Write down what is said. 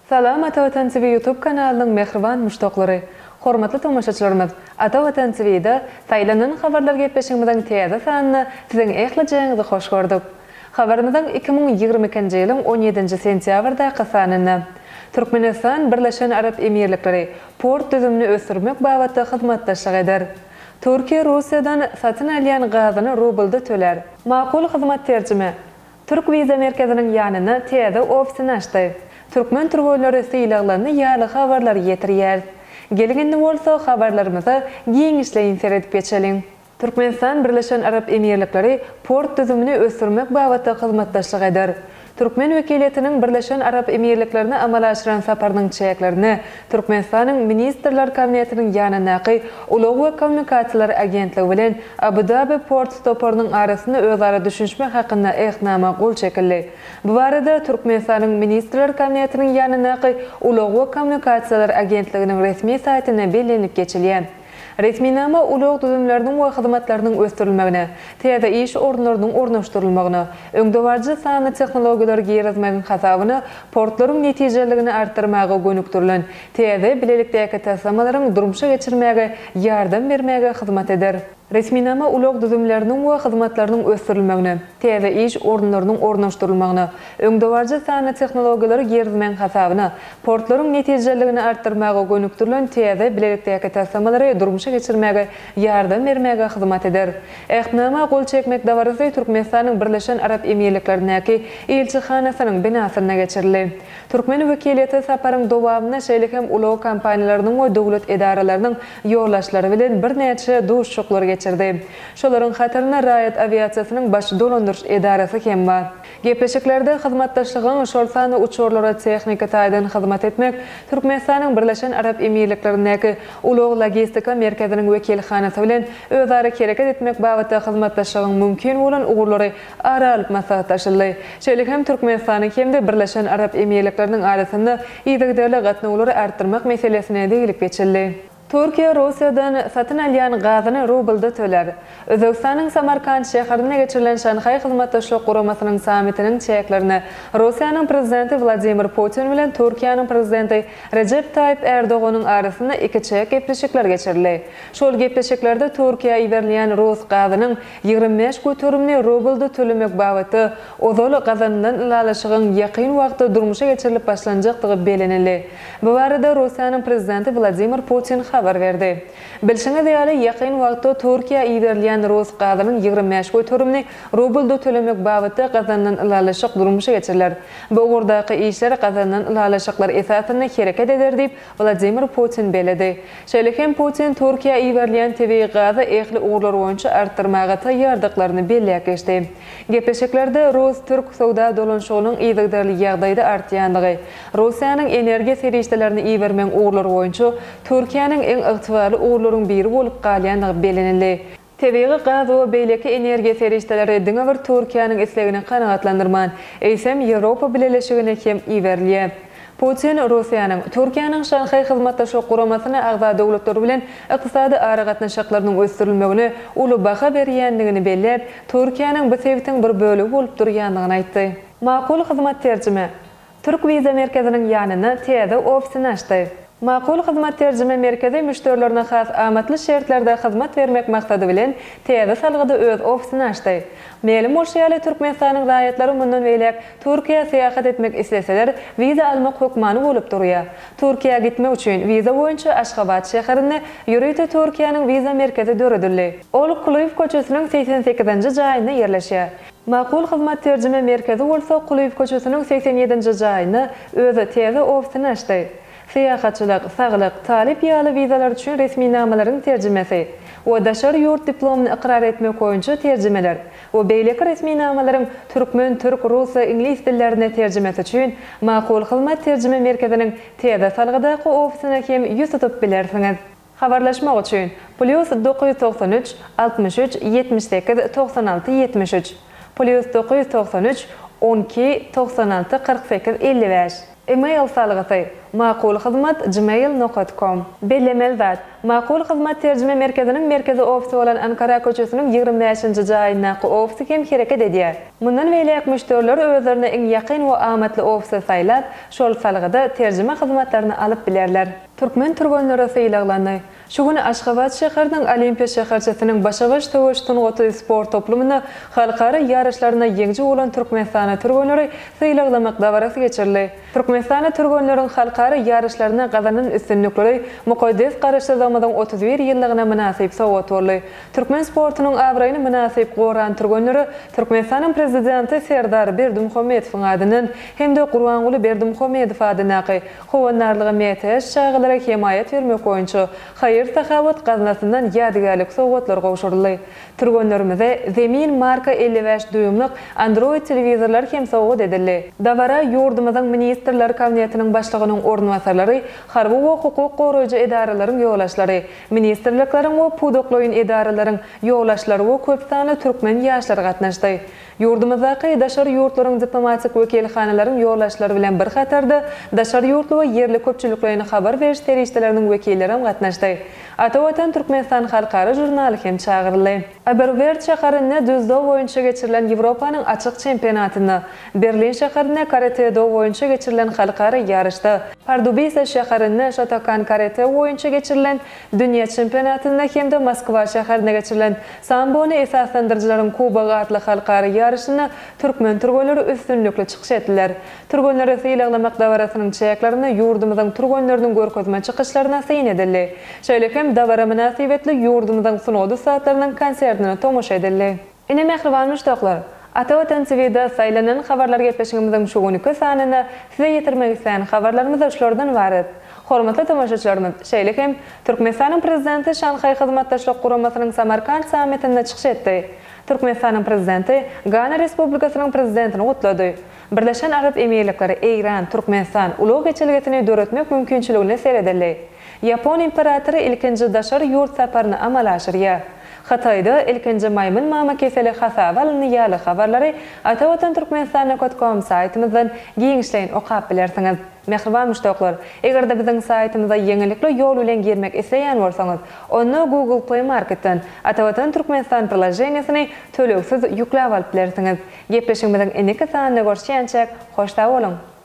Salam Ata Watan TV YouTube kanalynyň mähriban muşdaklary! Hormatly tomaşaçylarymyz, Ata Watan TV-de Saýlanan habarlar gepleşigimiziň täze sanyna siziň ählijäňizi hoş gördük. Habarymyzyň 2022-nji ýylyň on ýedinji sentýabrdaky sanynda Türkmenistan Birleşen Arap Emirlikleri port düzümini ösdürmek babatda hyzmatdaşlyk eder. Türkiýe Russiýadan satyn alýan gazyny rublda tölär. Makul hyzmat terjime. Türk wiza merkeziniň ýanynda täze ofisini açdy. Türkmen türgenleri sylaglandy ýaly habarlary ýetirýäris. Geliň indi bolsa habarlarymyza giňişleýin seredip geçeliň. Türkmenistan Birleşen Arap Emirlikleri port düzümini ösdürmek babatda hyzmatdaşlyk eder. Türkmen wekiliýetiniň Birleşen Arap Emirliklerine amala aşyran saparynyň çäklerinde Türkmenistanyň Ministrler Kabinetiniň ýanyndaky Ulag we kommunikasiýalar agentligi bilen Abu-Dabi Ports toparynyň arasynda özara düşünişmek hakynda Ähtnama gol çekildi. Bu barada Türkmenistanyň Ministrler Kabinetiniň ýanyndaky Ulag we kommunikasiýalar agentliginiň resmi saýtynda bellenilip geçilýär. Resminama ulag düzümleriniň we hyzmatlarynyň ösdürilmegine, täze iş orunlarynyň ornaşdyrylmagyna, öňdebaryjy sanly tehnologiýalary girizmegiň hasabyna portlaryň netijeliligini artdyrmaga gönükdirilen täze bilelikdäki taslamalaryň durmuşa geçirmäge ýardam bermäge hyzmat eder. Resminama ulag düzümleriniň we hyzmatlarynyň ösdürilmegine, täze iş orunlarynyň ornaşdyrylmagyna, öňdebaryjy sanly tehnologiýalary girizmegiň hasabyna portlaryň netijeliligini artdyrmaga gönükdirilen täze bilelikdäki taslamalary durmuşa geçirmäge ýardam bermäge hyzmat eder. Ähtnama gol çekmek dabarasy Türkmenistanyň Birleşen Arap Emirliklerindäki ilçihanasynyň binasynda geçirildi. Türkmen wekiliýeti saparyň dowamynda şeýle hem ulag kompaniýalarynyň we döwlet edaralarynyň ýolbaşçylary bilen birnäçe duşuşyklar geçirdi. Şolaryň hatarynda raýat awiasiýasynyň baş dolandyryş edarasy hem bar. Gepleşiklerde hyzmatdaşlygyň, şol sanda uçarlara tehniki taýdan hyzmat etmek, Türkmenistanyň Birleşen Arap Emirliklerindäki Ulag-logistika merkeziniň wekilhanasy bilen özara hereket etmek babatda hyzmatdaşlygyň mümkin bolan ugurlary ara alyp maslahatlaşyldy. Şeýle hem Türkmenistanyň hem-de Birleşen Arap Emirlikleriniň arasynda yzygiderli gatnawlary artdyrmak meselesine degilip geçildi. Türkiýe Russiýadan satyn alýan gazyny rublda tölär. Özbegistanyň Samarkant şäherinde geçirilen Şanhaý Hyzmatdaşlyk Guramasynyň sammitiniň çäklerinde Russiýanyň Prezidenti Wladimir Putin bilen Türkiýäniň Prezidenti Rejep Taýyp Ärdoganyň arasynda ikiçäk gepleşikler geçirildi. Şol gepleşiklerde Türkiýä iberilýän rus gazynyň 25 göterimini rublda tölemek babatda ozal gazanylan ylalaşygyň ýakyn wagtda durmuşa geçirilip başlanjakdygy bellenildi. Bu barada Russiýanyň Prezidenti Wladimir Putin habar berdi. Bilşiňiz ýaly, ýakyn wagtda Türkiýä iberilýän rus gazynyň 25 göterimini rublda tölemek babatda gazanylan ylalaşyk durmuşa geçiriler. Bu ugurdaky işler gazanylan ylalaşyklar esasynda hereket eder diýip, Wladimir Putin belledi. Şeýle hem Putin Türkiýä iberilýän tebigy gazy ähli ugurlar boýunça artdyrmaga taýýardyklaryny belläp geçdi. Gepleşiklerde rus-türk söwda dolanyşygynyň yzygiderli ýagdaýda artýandygy, Russiýanyň energiýa serişdelerini ibermegiň ugurlary boýunça Türkiýäniň iň ygtybarly ugurlaryň biri bolup galýandygy bellenildi. Tebigy gaz we beýleki energiýa serişdeleri diňe bir Türkiýäniň islegini kanagatlandyrman, eýsem Ýewropa Bileleşigine hem iberilýär. Putin Russiýanyň, Türkiýäniň Şanhaý Hyzmatdaşlyk Guramasyna agza döwletler bilen ykdysady aragatnaşyklarynyň ösdürilmegine uly baha berýändigini belläp, Türkiýäniň bu sebitiň bir bölegi bolup durýandygyny aýtdy. Makul hyzmat terjime. Türk wiza merkeziniň ýanynda täze ofisini açdy. Makul hyzmat terjime merkezi müşderilerine has amatly şertlerde hyzmat bermek maksady bilen täze salgyda öz ofisini açdy. Mälim bolşy ýaly, Türkmenistanyň raýatlary mundan beýläk Türkiýä syýahat etmek isleseler, wiza almak hökmany bolup durýar. Türkiýä gitmek üçin wiza boýunça Aşgabat şäherinde ýörite Türkiýäniň wiza merkezi döredildi. Ol Kulyýew köçesiniň 88-nji jaýynda ýerleşýär. Makul hyzmat terjime merkezi bolsa Kulyýew köçesiniň 87-nji jaýynda öz täze ofisini açdy. Syýahatçylyk, saglyk, talyp ýaly wizalar üçin resminamalaryň terjimesi we daşary ýurt diplomyny ykrar etmek boýunça terjimeler we beýleki resminamalaryň türkmen, türk, rus we iňlis dillerine terjimesi üçin Makul hyzmat terjime merkeziniň täze salgydaky ofisine hem ýüz tutup bilersiňiz. Habarlaşmak üçin, plýus 993 63 78 96 73, plýus 993 12 96 48 55. Email salgysy, makulhyzmat gmail nokat kom. Bellemeli zat, Makul Hyzmat terjime merkeziniň merkezi ofisi bolan Ankara köçesiniň 25-nji jaýyndaky ofisi hem hereket edýär. Mundan beýläk müşderiler özlerine iň ýakyn we amatly ofisi saýlap, şol salgyda terjime hyzmatlaryny alyp bilerler. Türkmen türgenleri sylaglandy. Şu gün Aşgabat şäheriniň Olimpiýa şäherçesiniň başa-baş söweş sungaty sport toplumynda halkara ýaryşlarynda ýeňiji bolan türkmenistanly türgenleri sylaglamak dabarasy geçirildi. Türkmenistanda türgenleriň halkara ýaryşlarynda gazanan üstünlikleri mukaddes Garaşsyzlygymyzyň 31 ýyllygyna mynasyp sowgat boldy. Türkmen sportunyň abraýyny mynasyp goran türgenlere Türkmenistanyň Prezidenti Serdar Berdimuhamedowyň adyndan hem-de Gurbanguly Berdimuhamedow adyndaky Howandarlyga mätäç çagalara hemaýat bermek boýunça haýyr-sahawat gaznasyndan ýadygärlik sowgatlar gowşuryldy. Türgenlerimize Zemin marka 55 dýuýmlyk Android telewizorlar hem sowgat edildi. Dabara ýurdumyzyň Ministrler Kabinetiniň Başlygynyň orunbasarlary, harby we hukuk goraýjy edaralaryň ýolbaşçylary, ministrlikleriň we pudaklaýyn edaralaryň ýolbaşçylary we köpsanly türkmen ýaşlary gatnaşdy. Ýurdumyzdaky daşary ýurtlaryň diplomatik wekilhanalaryň ýolbaşçylary bilen bir hatarda daşary ýurtly we ýerli köpçülikleýin habar beriş serişdeleriniň wekillerem gatnaşdy. Ata Watan Türkmenistan halkara žurnaly hem çagyryldy. Oberwert şäherinde dzýudo boýunça geçirilen Ýewropanyň açyk çempionatynda, Berlin şäherinde karate-do boýunça geçirilen halkara ýaryşda, Pardubise şäherinde şotokan karate boýunça geçirilen Dünýä çempionatynda hem-de Moskwa şäherinde geçirilen Sambony esaslandyryjylaryň kubogy atly halkara ýaryşynda türkmen türgenleri üstünlikli çykyş etdiler. Türgenleri sylaglamak dabarasynyň çäklerinde ýurdumyzyň türgenleriniň görkezme çykyşlaryna syn edildi. Şeýle hem dabara mynasybetli ýurdumyzyň sungat ussatlarynyň konsertine tomaşa edildi. Ine mähriban muşdaklar, Ata Watan TVda saýlanan habarlar gepleşigimiziň şu günki sanynda size ýetirmek islän habarlarymyz şulardan ybarat. Hormatly tomaşaçylarymyz, şeýle hem Türkmenistanyň Prezidenti Şanhaý Hyzmatdaşlyk Guramasynyň Samarkant sammitinde çykyş etdi. Türkmenistanyň Prezidenti Gana Respublikasynyň Prezidentini gutlady. Birleşen Arap Emirlikleri, Eýran, Türkmenistan ulag geçelgesini döretmek mümkinçiligine seredildi. Ýapon imperatory ilkinji daşary ýurt saparyny amala aşyrýar. Hytaýda ilkinji maýmyn mama keseli hasaba alyndy ýaly habarlary Atavatan Türkmenistan nokat kom saýtymyzdan giňişleýin okap bilersiňiz. Mähriban muşdaklar, eger-de biziň saýtymyza ýeňillikli ýol bilen girmek isleýän bolsaňyz, onda Google Play Marketden Atavatan Türkmenistan priloženiýesini tölegsiz ýükläp alyp bilersiňiz. Gepleşigimiziň indiki sanynda görüşýänçäk, hoş sag boluň!